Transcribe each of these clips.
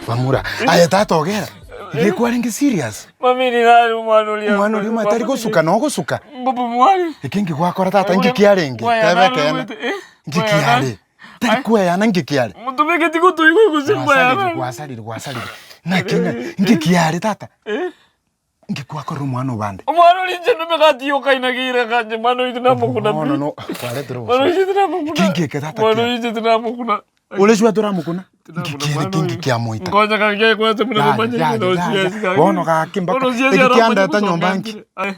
Bamura, aye tata ogera, iga ekwarenge serious? Mami nari omwana oria. Omwana oria omanyete tari gosuka na ogosuka. Mbobu mwari. Eke nki gwakora tata nki kiarenge? Teba ekeene. Nki kiare? Tari kweyana nki kiare? Motobegeti gotoigwa gose Gwasarire, kweyana. gwasarire, gwasarire. Naki ng'a nki kiare tata? Nki gwakorera omwana obande? Omwana oria inche nemegati yoka inageire ganje mwana oito namokuna Bono pi. no kwaretire Mwana obosoku. oito tinamokuna. Kinki eke tata Mwana kia? oito tinamokuna. Ore sure toramokuna? Nki kiare kinki kiamoita? Nkonya gaki ekwete buna Yaya, momanye yaya, ng'ina yaya. osiesi gaki. Bono gaki mpaka Bono osiesi eki aramanye kiandeta gosonga nyomba nki? nkire. Aye,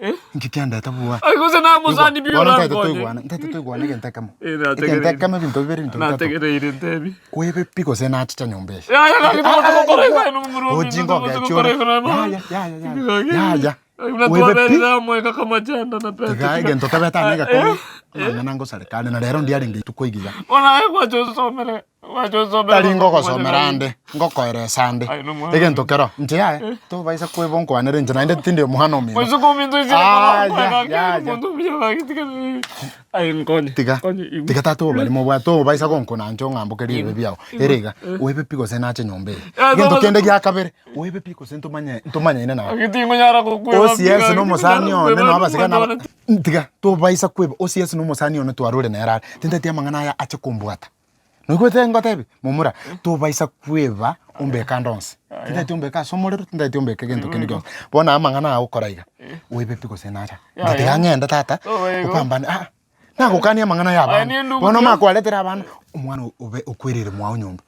eh? Nki kiandeta bua? Ai gose namosani pi Bono ntaete orankonye. toigwane, ntaete toigwane egento ekemo. Eh, Egento nategereire. ekemo ebinto bibere ebinto bitato. Nategereire ntebi. Oebe pi gose nachicha nyomba eye. Yaya gaki togocha gokora iga aye nomomura ominto Ojinga togocha ogechi gokora ore. iga na Yaya, yaya, yaya. Yaya. Buna Oebe pi. twaberire amo iga kamachanda na pete. Tiga egento tobete amo egekong'u, amang'ana ngosareka are na rero ndiarenge rituko igiya. Bono aye gwacha osomere, gwacha osomere. Tari ngogosomera ande, ngokoeresa ande. Aye nomwana. Egento kero, inche yaya, tobaisa kweba onkwanere inche naende tindi omwana omino. Moiseke ominto isire Aya, korwa gaki, yaya. omonto omuya gaki tiga aye nkonye. Tiga, Nkonye igwe. tiga tata obare mobwate tobaisa gonkuna inche ong'ambokerie ebibe biago. Ere iga, oebe pi gose nache nyomba eye. Eh, Egento tobaisa kende gia kabere, oebe pi gose ntomanye ntomanyaine naye. Gaki tingonyara gokweba OCS na omosani one na abasigani aba tiga tobaisa kweba OCS na omosani one twarure nere are, tintageti amang'ana aya ache kombwata. Noigwete ngotebi? Momura, tobaisa kweba ombeke ande onsi, tintageti ombeke ase omorero, tintageti ombeke gento kende gionsi. Bono amang'ana aya ogokora iga, oebe pi gose nacha. Yaya. Tiga ng'ende tata, Tobaigwa. opambane aa, nagokania amang'ana ya Aye abana. nendugu Bono ki? omanye kwaretera abana, omwana obe okwereire mwao nyomba.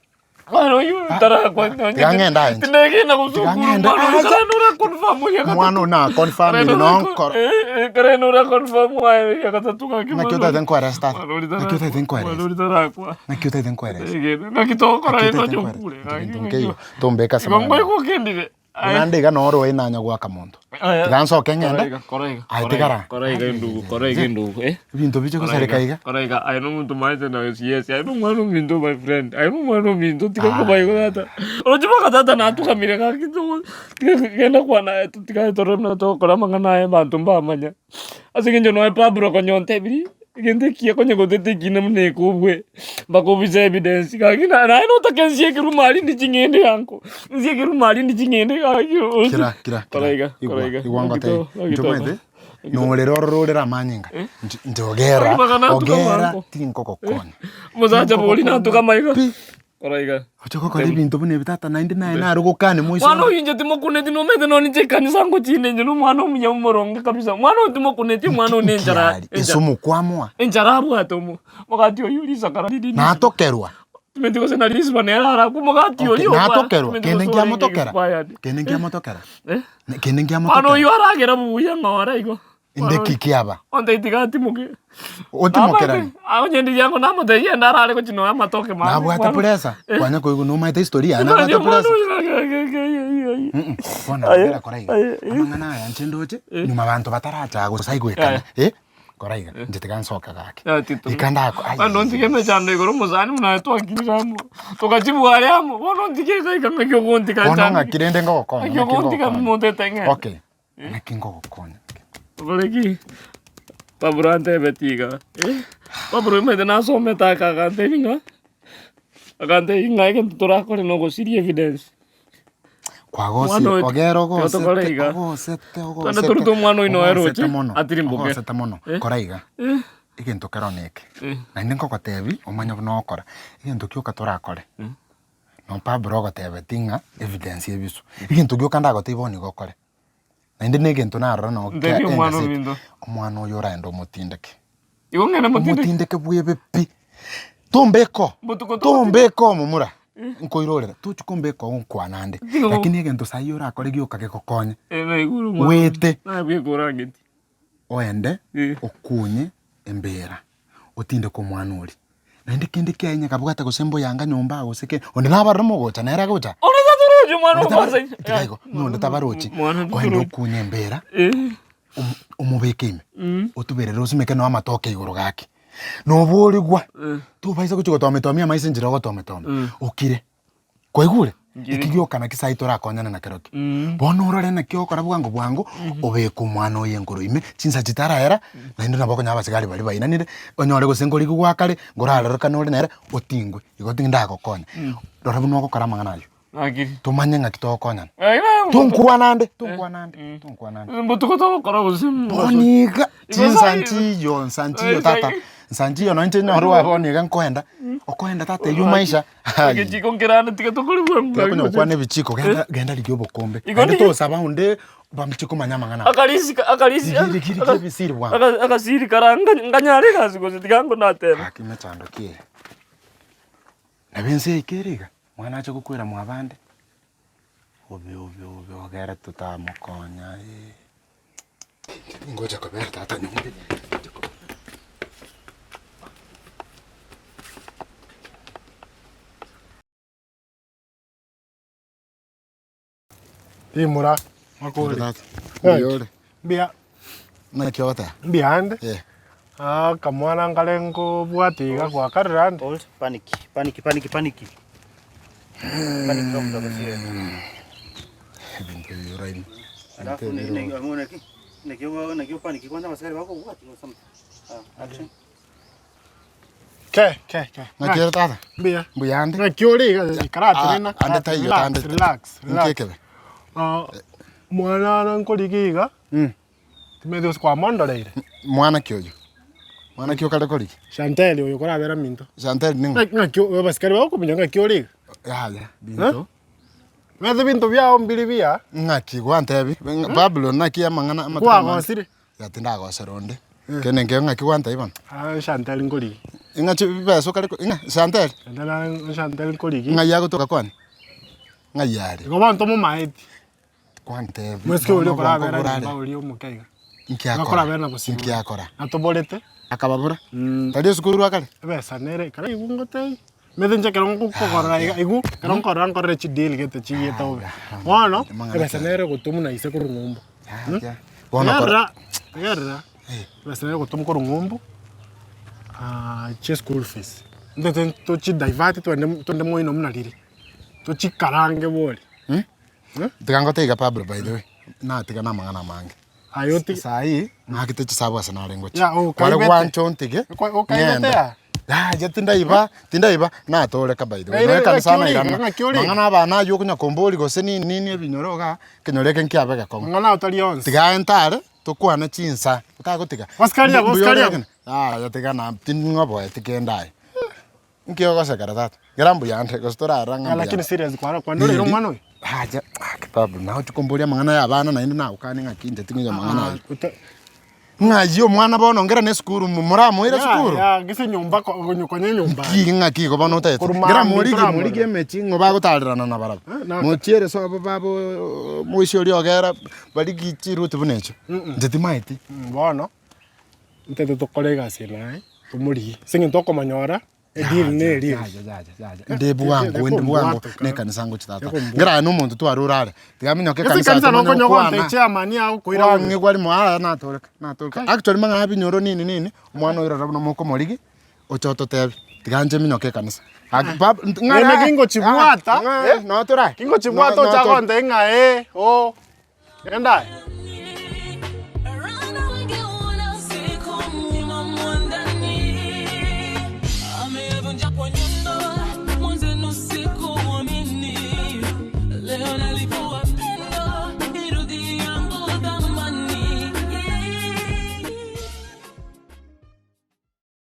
Mwana oyio tarakwa nonye Tiga ng'ende aye inche. Tindegena Tiga gosukuru ng'ende mwana aye. oyio kare nora confirm ya gatatu. Omwana oyo naconfirmire nonkoro. Eh, eh, kare nora confirm aye ya gatatu gaki Naki mwana otagete oyio. nkoerese tata? Mwana oyio Naki otagete nkoerese? Mwana oyio tarakwa. Naki otagete nkoerese? Egene, naki togokora Naki rende otagete onye nkoerese? okure, Inche gaki gento naki nkeiyo, tombeke ase Igo amang'ana. ngoigokendire. Aye. Buna nde iga noro oye nanya goaka monto. Aye. Tiga nsoke ng'ende. Kora iga, kora iga, Aye kora tigara. iga, kora iga endugu, kora iga endugu, eh. Ebinto biche Kora gosareka iga. Kora iga, aye nomonto omanyete na yes, aye nomwana ominto my friend, aye nomwana ominto tiga Ah. koba igo tata. Oroche mpaka tata natukamire gaki togo tiga genda kwana aye tiga torore buna togokora amang'ana aya abanto mbamanya. Ase eng'encho nonya Pablo konya ontebirie, egento ekiya konya gotete ekina buna ekobwe, mpaka obise evidence gaki na naye notake nsie ekeruma aria ndi ching'ende anko, nsie ekeruma aria ndi ching'ende gaki Kira, kira, kira. Kora iga, Igwa, kora iga. igwa ngotebie. Gito, Inche gito. omanyete, norere ororo orere amanyinga, inche inche ogera, Gaki baka natuka ogera mango. tinkogokonya. Omosacha bori natuka amaiga. Pi. Kora iga. Oche gokora ebinto buna ebi tata naende naye nare gokane moiso Mwana oyo inche timokuneti nomanyete nonye inche ekanisa ngochinde inche na omwana omuya omoronge kabisa. Omwana oyo timokuneti omwana oyo na enchara Nkiari, ase omokwamoa enchara abwate omo omogati oyio risakara riri natokerwa timanyeti gose nari risiba nere arakwe omogati Okay, oyio obwate natokerwa timanyeti kende gose orenge nkiamotokera expired. kende nkiamotokera Eh? kende Mwana nkiamotokera oyio aragera buya ng'ora igo. Inde ki kiaba? Onde tiga atimoke. Otimokerani? Onye ndiria ngo namotebia ende arare gochia noe amatoke mane. Nabwate pressure, kwanya koigwa nomaete history yaye nabwate pressure. Mm, bono nabera kora iga, amang'ana aya inche ndoche, nyuma abanto bataracha gose aigwekana, eh, kora iga, inche tiga nsoke gaki. Ika ndako Bono nontige emechando igoro omosani buna aye twakirire amo, togachibware amo, bono ontige iga iga ng'aki ogontiga Bono nchande. ng'aki rende ngogokonya, Ng'aki ng'aki ogontiga ngogokonya. omonto eteng'ene. Okay, Naki ngogokonya. Okore ki? Pablo antebeti iga, eh, Pablo omanyete nasomete aka agantebia ng'a, agantebia ng'a egento torakore nogosiria evidence. Kwagosire, Omwana oyo- ogere tiga tokore ogosete, iga. ogosete, Twende ogosete, torute omwana oino oye ogosete roche, mono, atirimboke. ogosete mono, Eh. kora iga, Eh, egento kero neke, eh, naende ngogotebi omanye buna ogokora, egento gioka torakore, no Pablo ogotebeti ng'a evidence ebisu, egento gioka ndagotebi bono nigo okore. Naende negento narora noo Ntebi kia omwana engaseti, ominto. omwana oyo oraende omotindeke. Igo ng'ende motindeke. Omotindeke bwebe pi, tombeka oo, Botuko togotindeka. tombeka oo momura, nkoirorera, tochi kombeka oo nkwana ande, Tiga bo- lakini egento saii orakore gioka gegokonye, Eh, naigure omwana. Wete. Naye bweka orangeti. oende Eh. okunye embera. otindeke omwana oria. Naende kende kiaye onye kabwate gose mboyanga nyomba aa gose ki, onde nabarore mogocha nere agocha. Onde tatorochi omwana Onde tabaro- ogosa inse. tiga igo, ng'a onde tabarochi, Mwana oende tatorochi. okunye embera, Eh. omo- omobeke ime, Mm. otuberere osimeke nonya amatoke igoro gaki. Noborigwa, Eh. tobaisa gochia gotometomia amaiso enchera ogotometomia, Mm. okire. Kwaigure? Nkire. Eki gioka naki saii torakonyane nakerokio. Mm. Bono orore naki ogokora bwango bwango, obeke omwana oye enkoro ime, chinsa chitaraera, naende nabo okonyora abasigari baria bainanire, onyore gose nkorigigwa akare, nkorarorekane ore nere, otingwe, igo tindagokonya. Rora buna ogokora amang'ana aywo. Nakiri. Tomanye ng'aki togokonyana. Gaki naye Tonkwana ande, tonkwana ande, tonkwana ande. Mbotuko togokora gose Bono iga, Igo chinsa sai- nchiyo, nsa nchiyo Sai- tata, sai. nsa nchiyo nonye inche nyore oa bono iga nkoenda, okoenda tata eywo maisha, aye. Egechiko nkerande tiga tokore bwango Tiga konya gokwana ebichiko, genda genda rigia obokombe, Igo naende nigo- tosaba onde bamche komanya amang'ana aya. Akarisi akarisi Rigia rigia rigia ebisiri bwango. Agasiri kara nkanyare egasi gose tiga ngonateba. Gaki mechando ki eye? Nabo ense yaito ere iga, mwana ache gokwera mwabande, obe obe obe ogere totamokonya eh. Ngocha kobera tata nyomba. Rimura makori. Tata, mbuya ore? Mbuya. Naki ogoteba? Mbuya ande. Eh. Ah, kamwana nkare nkobwate iga gwakarire ande. Hold, panic, panic, panic, panic. Panic kama mtu akasire. Ebinto ebi oraini. Alafu Ebinto ne ebi ne amona ki? Ne kio ne kio panic kwanza maskari wako what or something. Ah, action. Ke, ke, ke. Naki ore tata? Mbuya. Mbuya ande. Naki ore iga ikaratenena. Ah, ande taiyo Relax, tande. Relax, relax. Nki ekebe? Ah, mwana one nkorigia iga, timanyeti gose kwamondoreire. Mwana ki oyio? Mwana ki okare korigia? Chantel oyo okorabera minto. Chantel ning'o? Ng'aki ng'aki abasikari bagokominya ng'aki ore iga? Yaya, binto. Omanyete ebinto biao mbiri biya. Ng'aki gwantebi? Babylon naki amang'ana amatuko amange. Kwagosire? Ya tindagosera onde. Kende nkeigo ng'aki gwantebi bono? Ah, Chantel nkorigia. Ing'a chibesa okare ko ing'a Chantel? Chantel naye Chantel nkorigia. Ng'ai agotoka kwani? Ng'ai are? Igo bono tomomaeti. Kwantebi Moiseke oria bono obwango okorabera borare. nyomba oria omoke iga. Inki Iga akora? akorabera na bosio. Inki akora? Natoborete. Akababora? Tari esukuru akare? Ebesa nere ekero aigwa ngotebia. Omanyete inche ekero ngokorora iga aigwa, ekero nkorora nkorore chideal gete chigiete bobe. Bono, Amang'ana ebesa ki? nere egotomwa na ise korwa ng'umbu. Yaya. Bono kora. Tegerera, tegerera, ebesa nere egotomwa korwa ng'umbu, chia school fees. Ntete tochi divert twende twende moino buna riria, tochikarange bori. Tiga ngotebi iga Pablo by the way, natiga na amang'ana amange. Aye otige. Saii, ng'akete chisabu ase nare ngochia. Ya, Kware okaibete. gwancha ontige, Okwa- okaibete ng'ende. ya? Yaya tindaiba, tindaiba, natoreka by the way. Naire Noe ekanisa ng'aki ore iga, nairana. ng'aki ore iga. Mang'ana abana aywo okonya kombori gose nini nini ebinyoro igaa, ekenyoro eke nkiabe gekong'u. Mang'ana ao tari onsi. Tiga aye ntare, tokwane chinsa, otagotiga. Asikari abwo, Mbuya asikari ore abwo. ekene. Yaya tiga na ting'oboeti kende aye. Nki ogosekera tata? Gera mbuyande gose torarora ng'a Ah, lakini mbuyande. serious kwara kwandoreire omwana oyo? Acha, aki Pablo nawe ochi komboria amang'ana ya abana naende nagokania ng'aki inche ting'oiyo amang'ana Ah, ayio. ota- Ng'ayio omwana bono ngera na esukuru mo- moramoire Ya, esukuru? ya, gese nyomba ko- konye konye nyomba. Ki ng'aki igo bono otagete? Korwa Ngera mambia morigi toramorora. morigi emechi ng'o bagotarerana na barabwo. Eh, na- Mochiere sobo babo moisia oria ogera barigi chiruti buna echio. Inche timaeti. Mm, Bono, ntete tokore egasi eye naye, tomorigie. Ase eng'encho tokomonyora, edeal neri eri. Ndi bwango ndi bwango na ekanisa ngochi tata. Ngera aye na omonto twarure are, tiga minyoke Ase ekanisa ekanisa tomanye nokonya gokwana. gontebia chairman agokoira bobe. Kwang'igwa rimo aa natoreka natoreka. Actually mang'ana abinyoro nini nini, omwana oyo rora buna mokomorigia, oche ototebi, tiga inche minyoke ekanisa. Gaki bab ng'a Ere kingochibwata, ng'a eh, noo torae. Kingochibwata Noo- ocha noo tore. gontebia ng'a ee oo, genda aye.